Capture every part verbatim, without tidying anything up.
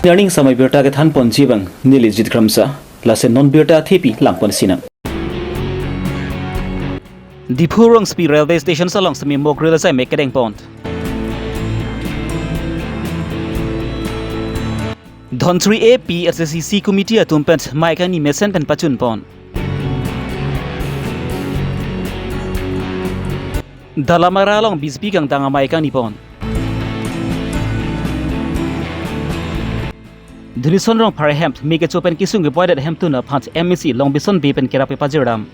Nening samai birta kethan ponji abang neli Jit Kramsa, laso non birta athepi langpon sinang. Diphu Rongsopi Railway Station along semi Mok Grill asai mek kedeng pon. Dhonsiri A P H L C C Committee atum pen mei kangni mesen pen pachun pon. Dalamara along B J P kangdang amei kangni pon. Dunison Rongphar ahem me kecho pen kesung keboidet hemtun aphan M A C Longbison Bey pen kerap pajir dam.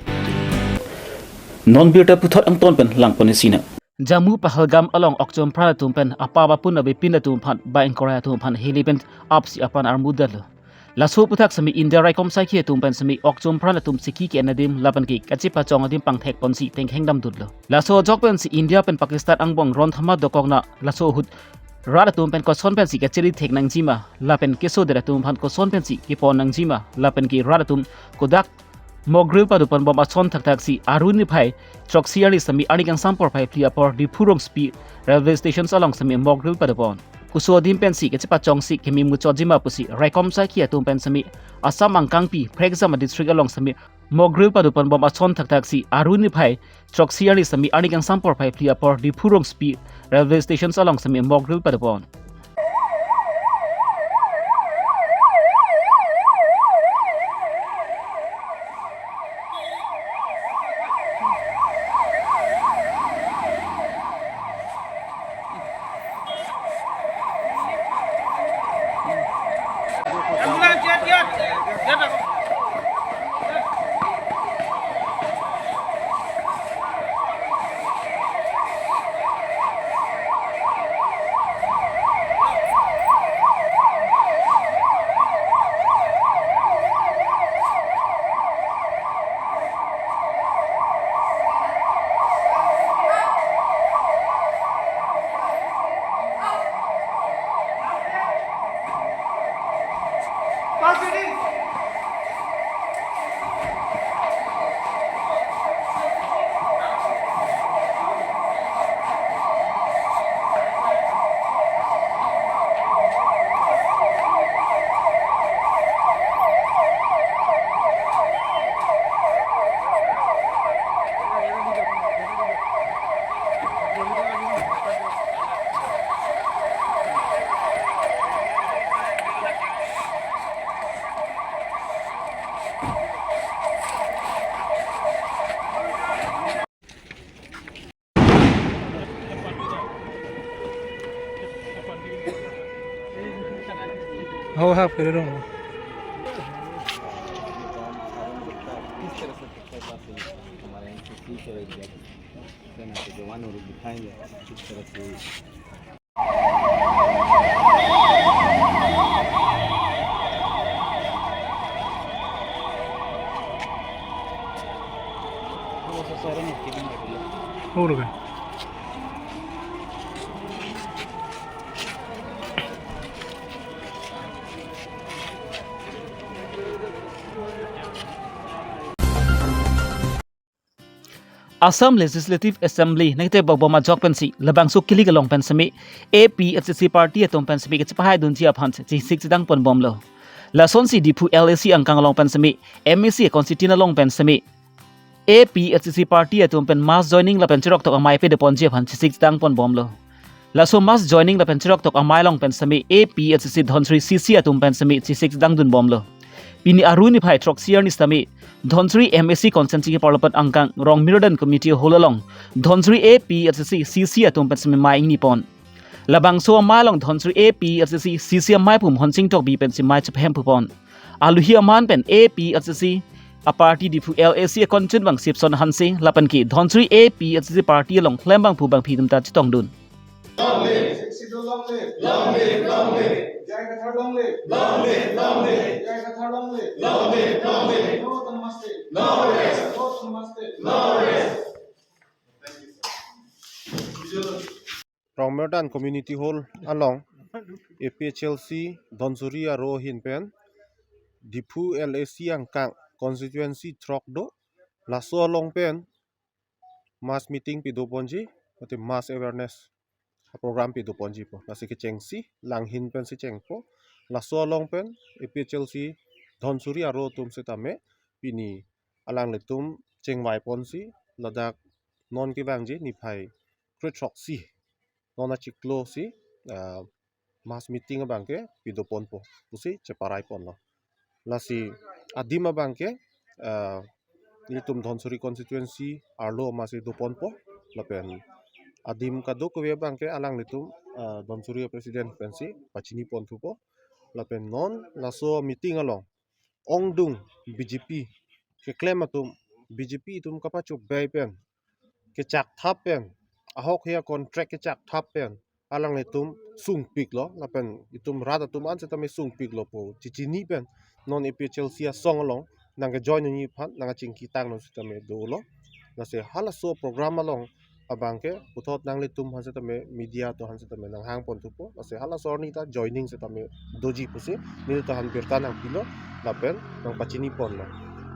Non birta puthot angton pen langpon sinang. Jammu Pahalgam along okchom pran atum pen apap apun avepin atum aphan ba ingkoi atum aphan heli pen apsi apan armut detlo. Laso aphuthak semi India raikom saikhi atum pen semi okchom pran atum siki ke-en adim lapen ke kachepachong adim pangthek ponsi tengkheng damdunlo. Laso ajok pensi India pen Pakistan angbong ron thama dokokna laso ahut rat atum pen koson pensi kachiri thek nangjima lapen kesodet atum aphan koson pensi kepon nangjima lapen ke rat atum kodak Mok Grill pado ponbom ason thakthak si Arni niphai throksi arni semi arni kangsam porphai phli apor Diphu Rongsopi Railway Station along semi Mok Grill pado pon. Koso adim pensi kachepachongsi keme muchotjima pusi raikom saikhi atum pen semi Assam angkangpi Phrekjam district along semi Mok Grill pado ponbom ason thakthak si Arni niphai throksi arni semi arni kangsam porphai phli apor Diphu Rongsopi Railway Station along semi Mok Grill pado pon. हो, हाँ, फिर रहा हूँ। किस तरह से हमारे एनसीसी के जवानों को दिखाएंगे किस तरह से हो रहा है। Assam Legislative Assembly nangtebokbom ajok pensi labangso kilik along pen semi A P H L C C party atum pen semi kachepahai dunji aphan chesik chedang ponbomlo. Lasonsi Diphu L A C angkang along pen semi M A C constituency along pen semi A P H L C C party atum pen mass joining lapen cheroktok amei pado ponji aphan chesik chedang ponbomlo. Laso mass joining lapen cheroktok amei along pen semi A P H L C C Dhonsiri C C atum pen semi chesik chedang dunbomlo. Pini Arni niphai throksi arni sitame Dhonsiri M A C constituency ke parlopan angkang Rongmirjong Community Hall along Dhonsiri A P H L C C C C atum pen semi mei ingni pon. Labangso amei along Dhonsiri A P H L C C C C amei pum Honsing Tokbi pensi mei chephem pu pon. Aluhi amen pen A P H L C C a party Diphu L A C a constituency bang Sipson Hanse lapen ke Dhonsiri A P H L C C party along klem bangphu bangphi atum ta chetongdun. Long live! Sixth Schedule long live! Long live! Long live! J I Kathar long live! Long live! Long live! J I Kathar long live! Long live! Long live! No autonomous state! No rest! No autonomous state! No rest! Thank you, sir. Rongmirjong Community Hall along A P H L C Dhonsiri aro ahin pen Diphu L A C angkang constituency throk do, laso along pen mass meeting pado ponji, mate mass awareness. program pi doponji po. Lasi kechengsi, Langhin pensi chengpo. Laso along pen A P H L C Dhansiri aro atum setame pini alanglitum chingvai ponsi, ladak non kevangji niphai kre-throksi non achiklo si, ah, mass meeting abangke pi doponpo pusi cheparai ponlo. Lasi adim abangke, ah, nelitum Dhansiri constituency arlo masi doponpo, lapen adim kadokave abangke alanglitum, ah, Dhansiri president pensi pachini ponthupo. Lapen non laso meeting along ongdung B J P keklem atum, B J P atum kapachobei pen, kechak thap pen, ahok hia contract kechak thap pen alanglitum sungpiklo, lapen itum rat atum an setame sungpiklo pu chechini pen non A P H L C asong along nangkejoin unji aphan nangkachingki tanglo setame dolo. Lasi halaso program along abangke puthot nanglitum aphan setame, media atum aphan setame nanghang ponthupo. Lasi halaso arni ta joining setame doji pusi nelitum aphan birta nangpilo, lapen nangpachini ponlo.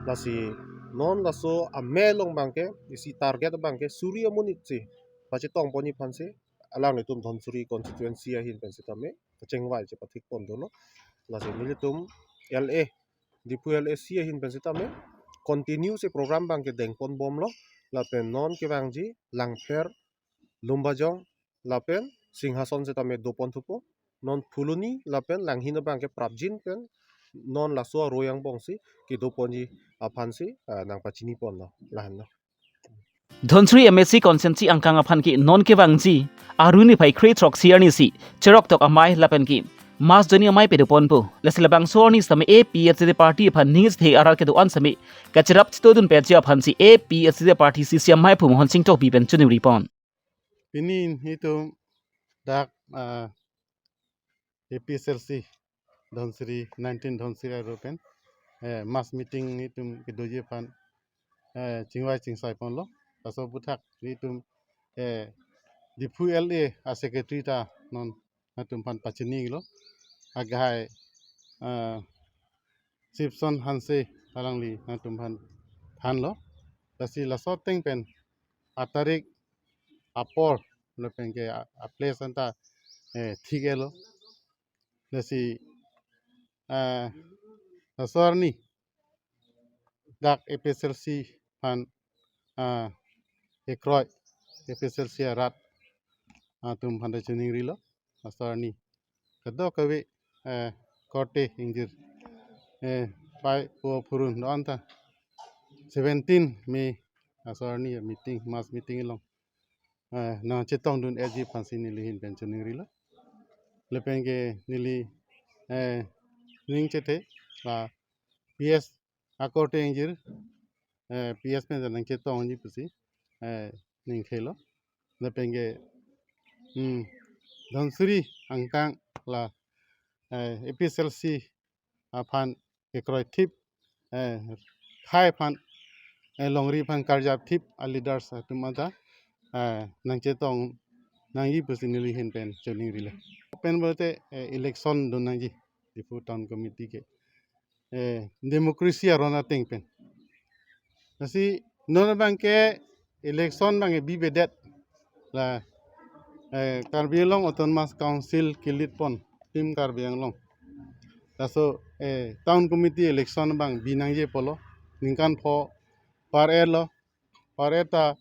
Lasi non laso amei along abangke isi target abangke suri amonit si pachetong ponji aphansi alanglitum Dhansiri constituency ahin pen setame kachingvai chepathik pon dolo. Lasi nelitum L A, Diphu L A C ahin pen setame continue si program abangke dengpon bomlo, lapen non kevangji Langpher, Lumbajong, lapen Singhason setame doponthupo. Non Phuloni lapen Langhin abangke prapjin pen non laso aroi angbongsi kedoponji aphansi, ah, nangpachini ponlo, lahenlo. Dhansiri M A C constituency angkang aphan ke non kevangji arni phai kre-throksi arni si cheroktok amei lapen ke mass joining amei pi doponpo. Lasi labangso arni setame A P H L C party aphan ning chethe arat kedo-an setame kacherap chetodun pet ji aphansi A P H L C party C C amei phu Mohon Sing Tokbi pen choningri pon. Pini nelitum dak, ah, A P H L C Dhansiri, nineteen Dhansiri aro pen, eh, mass meeting nelitum kedoji aphan, eh, chingvai chingsai ponlo. Laso aphuthak nelitum, eh, Diphu L A a secretary ta non nangtum aphan pachinilo. Agai, eh, Sipson Hanse alangli nangtum aphan thanlo. Lasi laso ateng pen atarik, apor, lapen ke a, a place anta, eh, thik-etlo. Lasi, eh, laso arni dak A P H L C aphan, ah, kekroi, A P H L C arat atum aphan ta choningrilo. Laso arni kadokave, eh, korte ingjir, eh, pai po phurun do-an ta seventeen May laso arni meeting, mass meeting along, eh, nangchetongdun-etji aphansi neli ahin pen choningrilo. Lapen ke neli, eh, ning chethe la P S akorte ingjir, eh, P S pen nangchetongji pusi, eh, ning thelo. Lapen ke, hmm, Dhansiri angkang la, eh, A P H L C aphan kekroi thip, eh, khei aphan, eh, longri aphan karjap thip a leaders atum anta, eh, nangchetong nangji pusi neli ahin pen choningrilo. Pen pulote, eh, election dun nangji Diphu Town Committee ke, eh, democracy aron ateng pen. Lasi non abangke election abangke bibedet la, eh, Karbi Anglong Autonomous Council ke-lead pon Team Karbi Anglong. Laso, eh, Town Committee election abang binangji pulo, ningkan pho par-etlo, par-et ta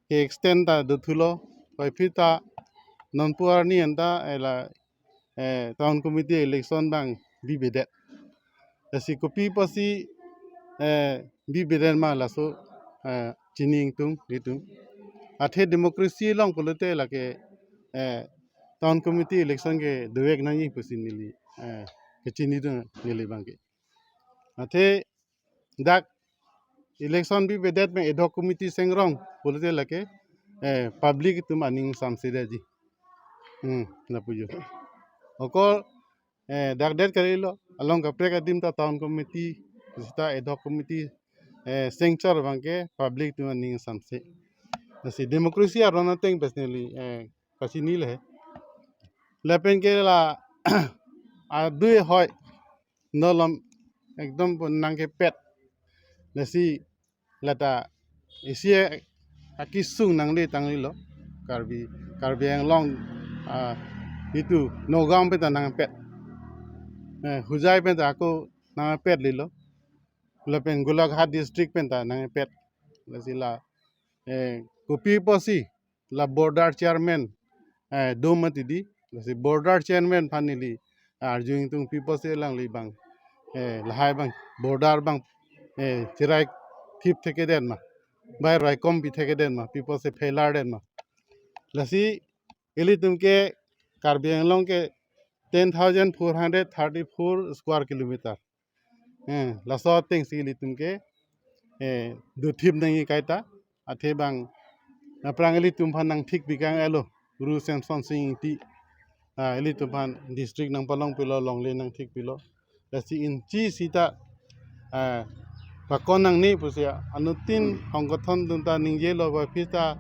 ke-extend ta dothulo, puvoiphit ta nonpu arni anta, eh, la, eh, Town Committee election abang bibedet. Lasi kopi pusi, eh, bibedet ma laso, eh, chini ingtung itum. Athe democracy along pulote lake, eh, Town Committee election ke dovek nangji pusi neli, eh, kechinidun neli abangke. Athe dak election bibedet pen ad hoc committee chengrong pulote lake, eh, public atum aning samsedetji. Hmm, lapu jo. Okor, eh, dak det kalilo, along kaprek adim ta Town Committee, seta ad hoc committee, eh, chengchor abangke public atum aning samse. Lasi democracy aron ateng pen neli, eh, pachinilo he. Lapen ke la adui hoi nolom ekdom pu nangkepet. Lasi lata isi akesung nangle tanglelo. Karbi, Karbi Anglong Ah, itu Nagaon pen ta nangpet. Eh, Hojai pen ta ako nangpet lilo. Lapen Golaghat district pen ta nangpet. Lasi la, eh, kopi pusi la border chairman, eh, do mati di. Lasi border chairman aphan neli arju ingtung, pi pusi alangli bang, eh, lahai bang border bang, eh, cherai thip thekthedet ma, bai raikom pi thekthedet ma, pi pusi phelar det ma. Lasi ilitum ke Karbi Anglong ke ten thousand four hundred thirty-four square kilometer. Eh, laso atengsi ilitum ke, eh, dothip nangji kaita, athe bang, aphrang ilitum aphan nangthik pikang elo, Ru Semson Sing Ingti. Ah, ilitum aphan district nangpalong pilo, longle nangthik pilo. Lasi inchi sita, ah, pakon nangne pusi anuttin hongkothon atum ta ningjelo, ba pita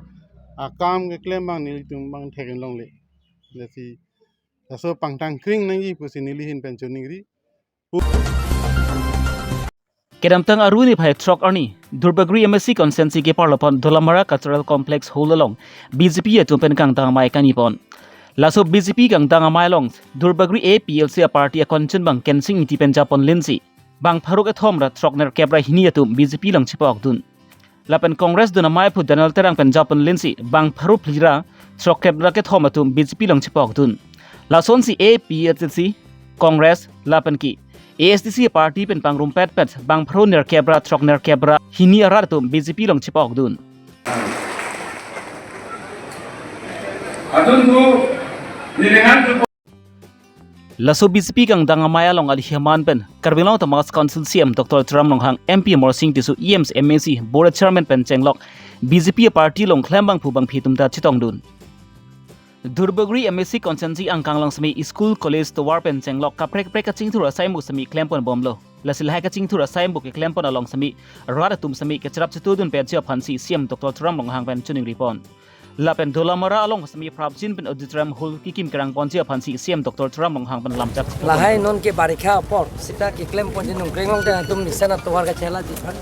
akam keklem bang nelitum bang theklong longle. Lasi laso pangthang kring nangji pusi neli ahin pen choningri. Kedamtang Aru niphai throk arni, Duarbagori M A C constituency keparlo pon Dolamara Cultural Complex Hall along B J P atum pen kangdang amei kangni pon. Laso B J P kangdang amei along Duarbagori A P L C a party a constituent bang Kensing Ingti pen japon linsi bang pharo kethom ra throk nerkep ra hini atum B J P along chepa-okdun. Lapen Congress dun amei aphu Daniel Terang pen japon linsi bang pharo phli ra throk kep ra kethom atum B J P along chepa-okdun. Lasonsi A P H L C, Congress lapen ke A S D C party pen pangrumpet pet bang pharo nerkep ra throk nerkep ra hini arat atum B J P along chepa-okdun. Atum tu nilingan tu Laso B J P kangdang amei along ali heman pen Karbi Anglong Autonomous Council C E M Doctor Tuliram Ronghang, M P Amarsing Tisso, E Ms, M A C, Board Chairman pen chenglok B J P party along klem bangphu bangphi atum ta chetongdun. Duarbagori M A C constituency angkang along semi school college tovar pen chenglok kaprek kaprek kachingthur asai muk semi klempon bomlo. Lasi lahai kachingthur asai muk keklempon along semi rat atum semi kecherap chetudun petji aphansi C E M Doctor Tuliram Ronghang pen choningripon. Lapen Dolamara along semi prapjin pen auditorium hall kekim kerang ponji aphansi C E M Doctor Tuliram Ronghang pen lamchak. Lahai non ke barikha apor sita keklem ponji nungkreng along te atum nisan atovar kachela ji phan.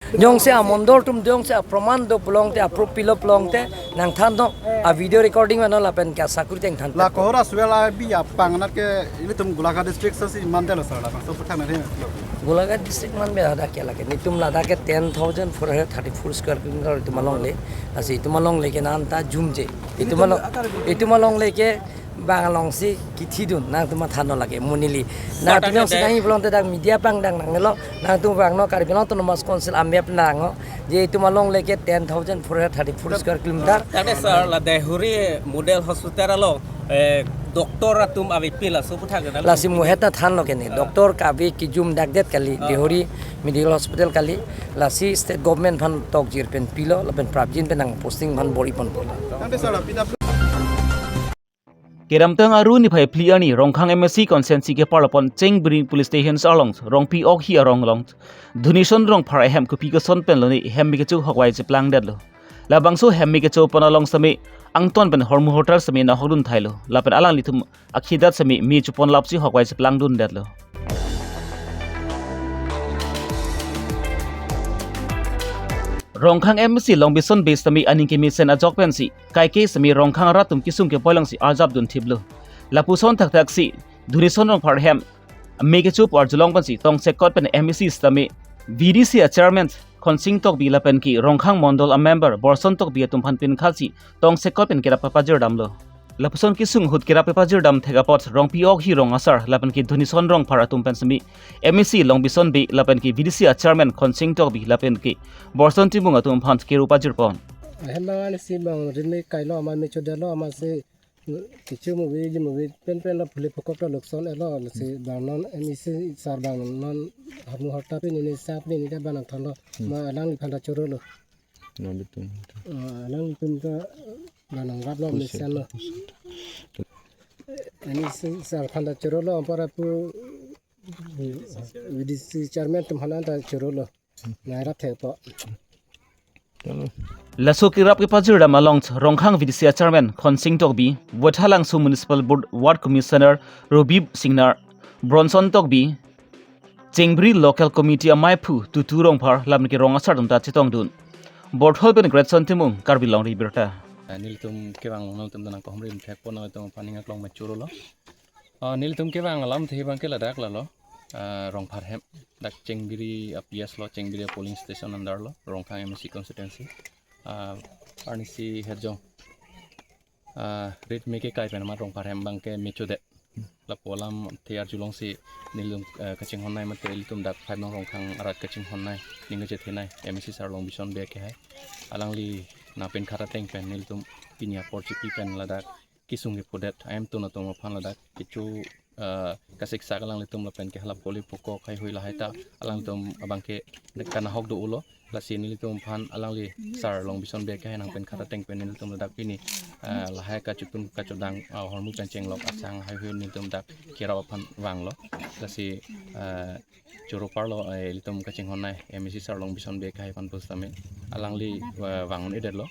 Jongsi amondol atum jongsi aproman do pulote, aproof pilo pulote nangthan do, a video recording mano lapen ke asakuri teng than. La kohora suel a bi apang nat ke ilitum Golaghat district si mandel sir, labangso aphuthak nangri. Golaghat district man be ada ke lake. Netum ladak ke ten thousand four hundred thirty-four square kilometer itum alongle. Lasi itum alongle ke nanta jumje. Itum along, itum alongle ke bang alongsi kithidun, nangtum matha non lake mo neli. Nangtum jongsi nangji pulote dak media pangdang nanglo, nangtum bang no Karbi Anglong Autonomous Council amep nanglo, je itum alongle ke ten thousand four hundred thirty-four square kilometer. Tangte sir, la Deihori Model Hospital along, eh, doctor atum avepin laso aphuthak nang. Lasi mo het ta thanlo ke ne, doctor kave kijum dakdet kali, ah, Deihori Medical Hospital kali, lasi state government aphan tokjir pen pilo, lapen prapjin pen nang posting aphan bor-i ponpo. Tangte sir, la pida Kedamtang Aru niphai phli arni Rongkhang M A C constituency keparlo pon Chengbri Police Station along Rongpi Okhi arong along Dhunison Rongphar ahem kopi koson pen lone hem me kecho hokwai cheplangdetlo. Labangso hem me kecho pon along semi angton pen hormu hortar semi nahokdun thailo. Lapen alanglitum akhidat semi me chopon lapsi hokwai cheplangdundetlo. Rongkhang M A C Longbison Bey semi aning kemesen ajok pensi kaike semi Rongkhang arat atum kesung kepoi alongsi arjapdun thiplo. Lapuson thakthak si Dhunison Rongphar hem me kecho pu arjulong pensi tongsekot pen M A C sitame V D C a chairman Khonsing Tokbi lapen ke Rongkhang Mondol a member Borson Tokbi atum aphan pinkhalsi tongsekot pen kerap papajirdamlo. Lapuson kesung ahut kerap papajirdam thek apot Rongpi Okhi rong asar lapen ke Dhunison Rongphar atum pen semi M A C Longbison Bey lapen ke V D C a chairman Khonsing Tokbi lapen ke Borson Timung atum aphan keru pajirpon. Ahem bang ani si bang rinme kailo ama me chodalo ama si kecho movie ji movie pen pen lo phule phokop ta lokson elo, lasi bang non M A C sir bang non hormu hortar pini ni sa pini ni ta bang nangthanlo. Hmm. Ma alangliphan ta chorolo. Nolitum. Ah, alanglitum ta bang nangraplo, puset, mesenlo. Puset. M A C sir aphan ta chorolo, ampara pu V D C chairman atum aphan ta chorolo. Nangrap thekpo. Chalo. Laso kerap kepajirdam along Rongkhang V D C a chairman Khonsing Tokbi, Vothatlangso Municipal Board Ward Commissioner Robib Singnar, Borson Tokbi, Chengbri Local Committee ameiphu Tutu Rongphar lapen ke rong asar atum ta chetongdun. Borthol pen Greatson Timung, Karbi Longri Abirta. Ah, nelitum kevang along nangtum dan nangkehumri methek pon nangtum aphan ning aklong mechuru lo. Ah, nelitum kevang alamthe abangke ladak lalo. Ah, Rongpharhem. Dak Chengbiri a P S lo, Chengbiri polling station under lo, Rongkhang M A C constituency. Ah, arnisi hejong. Ah, rit meke kai pen amat Rongpharhem abangke mechodet. Lapu alamthe arjulongsi nelitum, eh, kachinghon nai mate ilitum dak five nong Rongkhang arat kachinghon nai, ning kachethe nai, M A C sar Longbison Bey akehai. Alangli nangpinkhat ateng pen nelitum pini apor chipi pen ladak kesung kephodet ahemtun atum aphan ladak kecho, eh, kasiksak alanglitum lapen ke hala poli pukok haihui lahai ta alangtum abangke kanahok do-o lo. Lasi nelitum aphan alangli sar Longbison Bey akehai nangpinkhat ateng pen nelitum ladak pini, eh, lahai kachotun kachodang, eh, hormu pen chenglok asang haihui nelitum dak kerap aphan vanglo. Lasi, eh, choro parlo, eh, ilitum kachinghon nai M A C sar Longbison Bey akehai aphan pusitame alangli, eh, vang un-edetlo.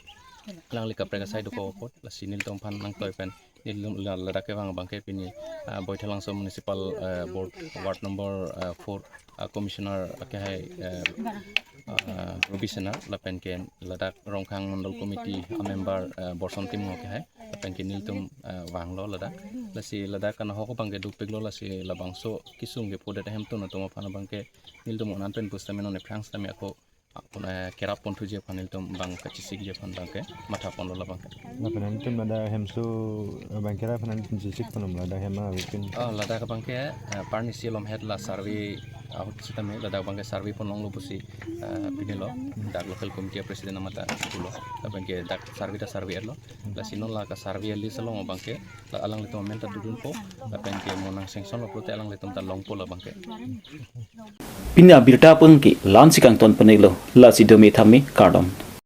Alangli kaprek asai dokok apot, lasi nelitum aphan nangtoi pen nelitum la-, ladak kevang abangke pini, ah, Baithalangso Municipal, eh, Board Ward number, eh, four, ah, Commissioner akehai, eh, ah, Ruby Sena lapen ke ladak Rongkhang Mandal Committee a member, eh, Borson Timung akehai lapen ke nelitum, eh, vanglo ladak. Lasi ladak kanahok abangke dopiklo, lasi labangso kesung kephodet ahemtun atum aphan abangke nelitum un-an pen pusitame non aphrang sitame ako, ah, pun, eh, kerap ponthuji aphan nelitum bang kachisikji aphan abangke matha ponlo labangke. Lapen nelitum ladak hemso, eh, bang kerap nelitum chisik ponlo ladak hem avi pen. Oh, ladak abangke, eh, parnisi lomhet la survey ahut sitame ladak abangke survey pon longlo pusi, eh, pini lo dak local committee president amat ta pulo. Lapen ke dak survey ta survey-etlo. Lasi non la ka survey list along abangke la alanglitum amen ta dodunpo, lapen ke mo nang sanction lo pulote alanglitum ta longpo labangke. Pini abirta abangke la-ansi kangton pon-iklo, lasi dome thame kardom.